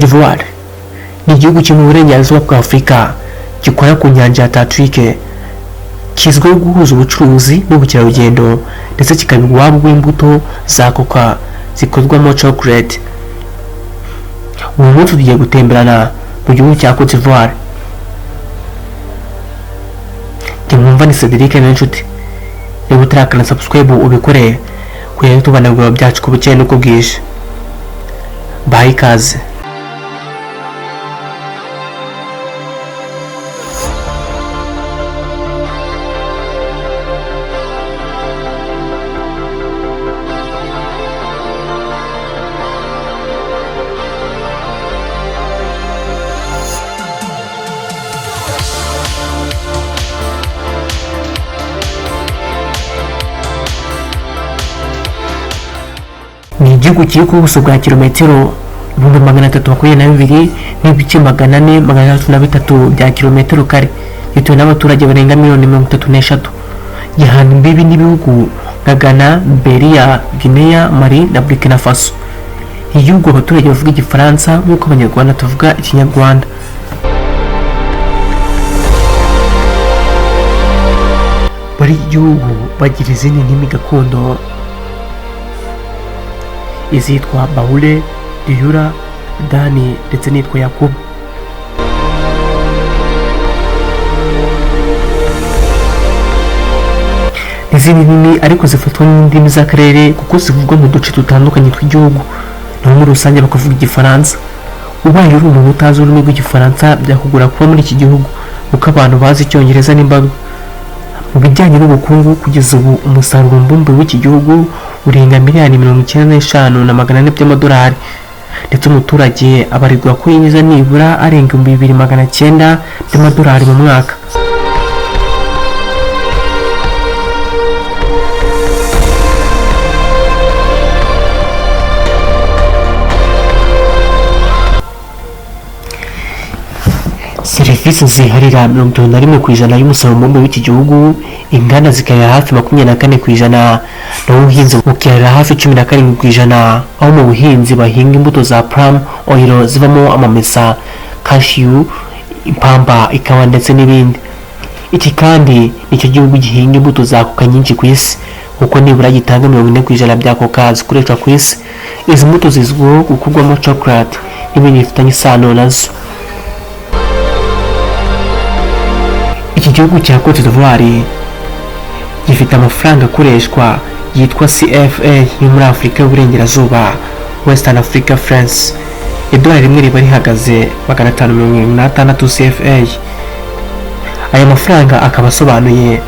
d'Ivoire ni igihugu kiri mu burengerazuba bwa Afurika gikora ku nyanja ya Atlantique, kizwiho guhuza ubucuruzi n'ubukerarugendo, ndetse kikaba iwabo w'imbuto za coca zikorwamo chocolate. Uyu munsi tugiye gutemberana mu gihugu cya Cote d'Ivoire. Njye mwumva ni Cedric n'inshuti. Niba utarakana subscribe ubikore kugira ngo tubane ibikorwa byacu ku bukeye n'uko bwije. Baha ikaze. Ni igihugu kiri ku buso bwa kilometero 322,463 bya kilometero kare, gituwe n'abaturage barenga miliyoni 33. Gihana imbibi n'ibihugu nka Ghana, Liberia, Guinea, Mali na Burkina Faso. Igihugu abaturage bavuga Igifaransa nk'uko Abanyarwanda tuvuga Ikinyarwanda. Muri iki gihugu bagira izindi ndimi gakondo, izitwa Baule, Diyura, Dani ndetse n'itwa Yakubu. N'izindi ndimi ariko zifatwa nk'indimi z'akarere kuko zivugwa mu duce dutandukanye tw'igihugu, naho muri rusange bakavuga Igifaransa. Ubaye uri umuntu utazi ururimi rw'Igifaransa byakugora kuba muri iki gihugu kuko abantu bazi Icyongereza n'imbaga. Mu bijyanye n'ubukungu, kugeza ubu umusaruro mbumbe w'iki gihugu urenga miliyari 94,400 by'amadolari, ndetse umuturage abarirwa ko yinjiza nibura arenga 2,900 by'amadolari mu mwaka. Serivisi ziharira 51% y'umusaruro mbumbe w'iki gihugu, inganda zikarira hafi 24%, naho ubuhinzi bukiharira hafi 17%, aho mu buhinzi bahinga imbuto za palm oil zivamo amamesa, cashew, ipamba, ikawa ndetse n'ibindi. Iki kandi nicyo gihugu gihinga imbuto za coca nyinshi ku isi, kuko nibura gitanga 40% bya coca zikoreshwa ku isi. Izi mbuto zizwiho gukorwamo chocolate n'ibindi bifitanye isano nazo. Iki gihugu cya Cote d'Ivoire gifite amafaranga akoreshwa yitwa CFA yo muri Afurika y'Uburengerazuba, Western Africa France. Idolari rimwe riba rihagaze 576 CFA. Aya mafaranga akaba asobanuye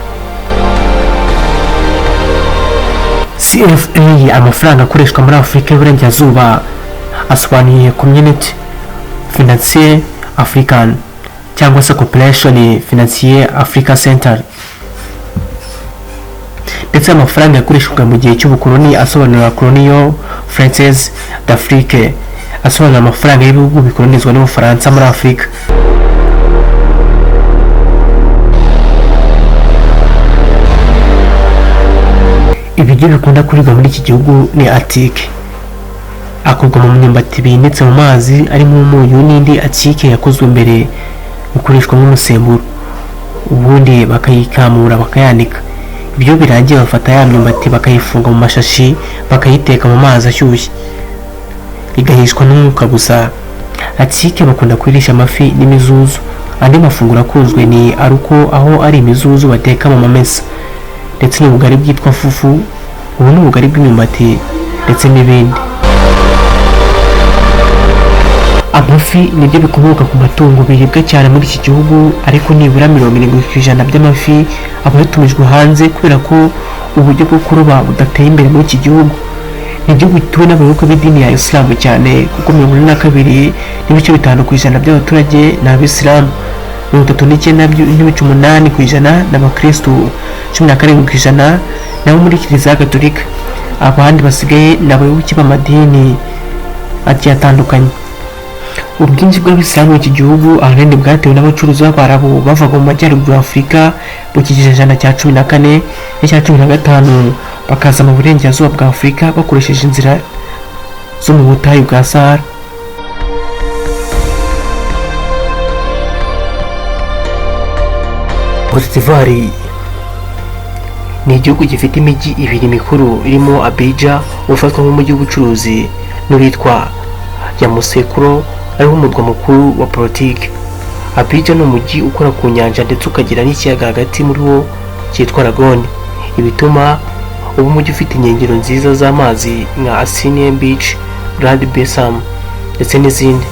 CFA, amafaranga akoreshwa muri Afurika y'Uburengerazuba, asobanuye Community Financier African cyangwa se Corporation Financier Africa Center. Ndetse amafaranga yakoreshwaga mu gihe cy'ubukoloni asobanura Colonial Française d'Afrique, asobanura amafaranga y'ibihugu bikolonizwa n'Ubufaransa muri Afurika. Ibiryo bikunda kuribwa muri iki gihugu ni atike, akorwa mu myumbati binitse mu mazi arimo umunyu, n'indi atike yakozwe mbere ikoreshwa nk'umusemburo, ubundi bakayikamura bakayanika. Ibyo birangiye bafata ya myumbati bakayifunga mu mashashi, bakayiteka mu mazi ashyushye, igahishwa n'umwuka gusa. Atike bakunda kuyirisha amafi n'imizuzu. Andi mafunguro akunzwe ni aruko, aho ari imizuzu bateka mu mamesa, ndetse n'ubugari bwitwa fufu, ubu ni ubugari bw'imyumbati ndetse n'ibindi. Amafi nibyo bikomoka ku matungo biribwa cyane muri iki gihugu, ariko nibura 70% by'amafi aba yatumijwe hanze kubera ko uburyo bwo kuroba budateye imbere muri iki gihugu. Ni igihugu gituwe n'abayoboke b'idini ya Isilamu cyane, kuko 42.5% by'abaturage ni Abisilamu, 39.8% ni Abakirisitu, 17% ni abo muri Kiliziya Gatolika. Abandi basigaye ni abayoboke b'amadini agiye atandukanye. Ubwinshi bw'Abisilamu iki gihugu ahanini bwatewe n'abacuruzi b'Abarabu bavaga mu majyaruguru ya Afurika mu kinyejana cya 14 n'icya 15, bakaza mu burengerazuba bwa Afurika bakoresheje inzira zo mu butayu bwa Sahara. Cote d'Ivoire ni igihugu gifite imijyi ibiri mikuru irimo Abidjan ufatwa nk'umujyi w'ubucuruzi n'uwitwa Yamoussoukro ariwo murwa mukuru wa politiki. Abidjan ni umujyi ukora ku nyanja ndetse ukagira n'ikiyaga hagati muri wo cyitwa Lagone, ibituma uba umujyi ufite inkengero nziza z'amazi nka Assinie Beach, Grand Bassam ndetse n'izindi.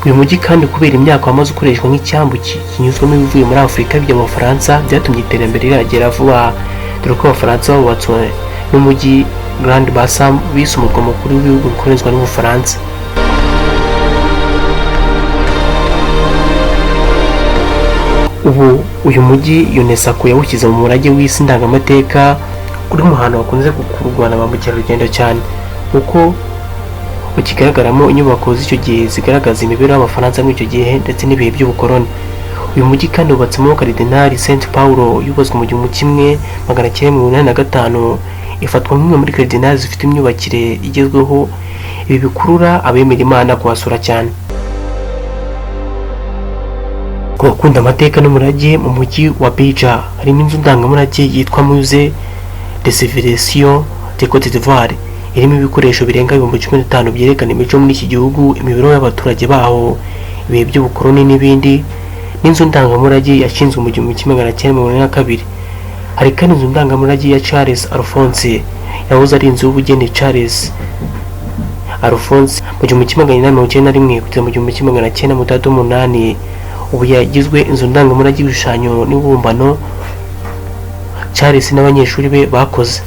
Uyu mujyi kandi kubera imyaka wamaze ukoreshwa nk'icyambu kinyuzwamo ibivuye muri Afurika bijya mu Bufaransa, byatumye iterambere riragera vuba, dore ko Abafaransa bubatse n'umujyi Grand Bassam bise umurwa mukuru w'ibihugu bikorezwa n'Ubufaransa. Ubu uyu mujyi UNESCO yawushyize mu murage w'isi ndangamateka, uri mu hantu hakunze gukururwa na ba mukerarugendo cyane, kuko ukigaragaramo inyubako z'icyo gihe zigaragaza imibereho y'Abafaransa muri icyo gihe ndetse n'ibihe by'ubukoloni. Uyu mujyi kandi wubatsemo Karidinali Saint Paul yubatswe mu 1985, ifatwa nk'imwe muri karidinali zifite imyubakire igezweho, ibi bikurura abemera Imana kuhasura cyane. Ku bakunda amateka n'umurage, mu mujyi wa Abidjan harimo inzu ndangamurage yitwa Musée des Civilisations de Côte d'Ivoire, irimo ibikoresho birenga 15,000 byerekana imico muri iki gihugu, imibereho y'abaturage baho, ibihe by'ubukoloni n'ibindi. N'inzu ndangamurage yashinzwe mu 1942. Hari kandi inzu ndangamurage ya Charles Alphonse, yahoze ari inzu y'ubugeni Charles Alphonse mu 1891 kugeza mu 1968, ubu yagizwe inzu ndangamurage y'ibishushanyo n'ibibumbano Charles n'abanyeshuri be bakoze.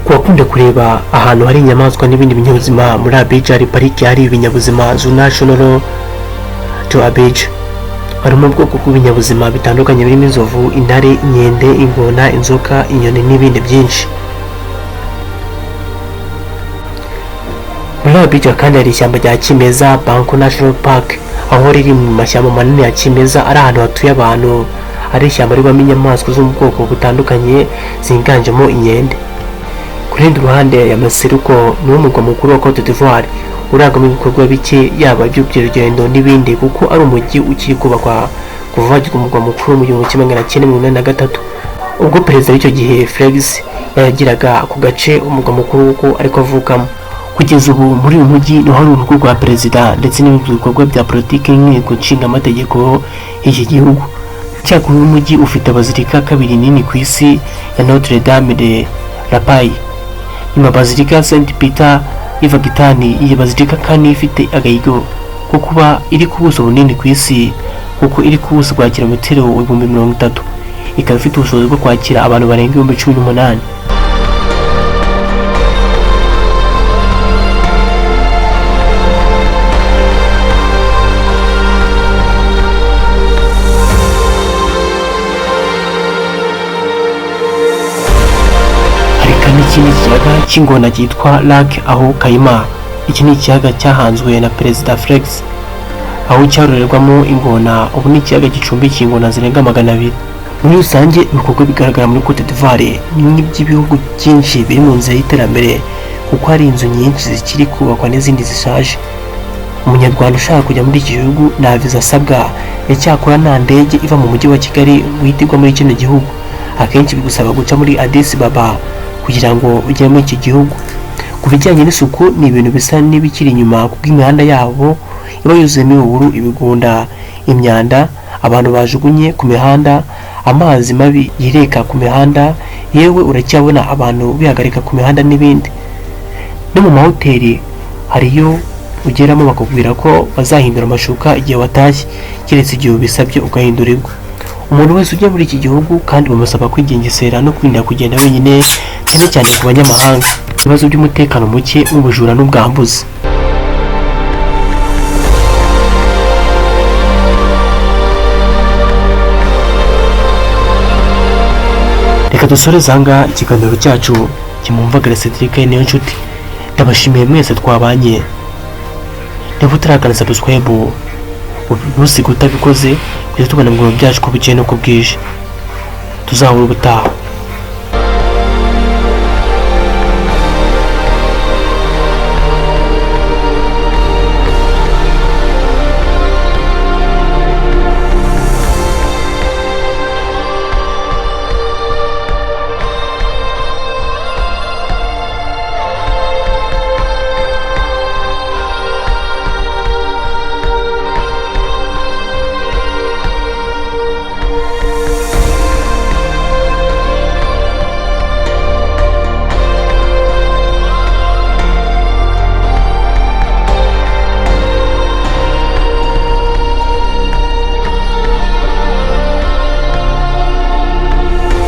Ku bakunda kureba ahantu hari inyamaswa n'ibindi binyabuzima, muri Abidjan hari pariki yahariwe ibinyabuzima Zoo National to Abidjan. Harimo ubwoko bw'ibinyabuzima bitandukanye birimo inzovu, intare, inkende, ingona, inzoka, inyoni n'ibindi byinshi. Muri Abidjan kandi hari ishyamba rya kimeza Banco National Park, aho riri mu mashyamba manini ya kimeza ari ahantu hatuye abantu, ari ishyamba ribamo inyamaswa zo mu bwoko butandukanye ziganjemo inkende. Ku rundi ruhande, Yamoussoukro niwo murwa mukuru wa Cote d'Ivoire urangwamo ibikorwa bike, yaba iby'ubukerarugendo n'ibindi, kuko ari umujyi ukiri kubakwa kuva wagirwa umurwa mukuru mu 1983, ubwo perezida w'icyo gihe Felix yagiraga ako gace umurwa mukuru kuko ariko avukamo. Kugeza ubu muri uyu mujyi niho hari urugo rwa perezida ndetse n'ibindi bikorwa bya politiki nk'inteko nshingamategeko y'iki gihugu. Cyakora uyu mujyi ufite bazilika kabiri nini ku isi ya Notre Dame de la Paix nyuma bazilika Saint Peter y'i Vatikani. Iyi bazilika kandi ifite agahigo ko kuba iri ku buso bunini ku isi, kuko iri ku buso bwa kilometero 30,000, ikaba ifite ubushobozi bwo kwakira abantu barenga 18,000. Hari kandi ikindi kiyaga cy'ingona cyitwa Lake Aho Kayima. Iki ni ikiyaga cyahanzwe na Perezida Felix, aho cyororerwamo ingona. Ubu ni ikiyaga gicumbikiye ingona zirenga 200. Muri rusange, ibikorwa bigaragara muri Cote d'Ivoire ni nk'iby'ibihugu byinshi biri mu nzira y'iterambere, kuko hari inzu nyinshi zikiri kubakwa n'izindi zishaje. Umunyarwanda ushaka kujya muri iki gihugu nta viza asabwa, icyakora nta ndege iva mu mujyi wa Kigali witirwa muri kino gihugu. Akenshi bigusaba guca muri Addis Ababa kugira ngo ugere muri iki gihugu. Ku bijyanye n'isuku, ni ibintu bisa n'ibikiri inyuma, kuko imihanda yabo iba yuzuyemo ibihuru, ibigunda, imyanda abantu bajugunye ku mihanda, amazi mabi yireka ku mihanda, yewe uracyabona abantu bihagarika ku mihanda n'ibindi. No mu mahoteli hariyo ugeramo bakubwira ko bazahindura amashuka igihe watashye, keretse igihe ubisabye ugahindurirwa. Umuntu wese ujya muri iki gihugu kandi bamusaba kwigengesera no kwirinda kugenda wenyine, cyane cyane ku banyamahanga, ibibazo by'umutekano muke n'ubujura n'ubwambuzi. Reka dusoreze ahangaha ikiganiro cyacu kimumvagara. Cedric niyo nshuti, ndabashimiye mwese twabanye. Niba utarakanda subscribe, ntusige utabikoze, kujya tubona mu bintu byacu ko bukeye no bwije. Tuzahura ubutaha.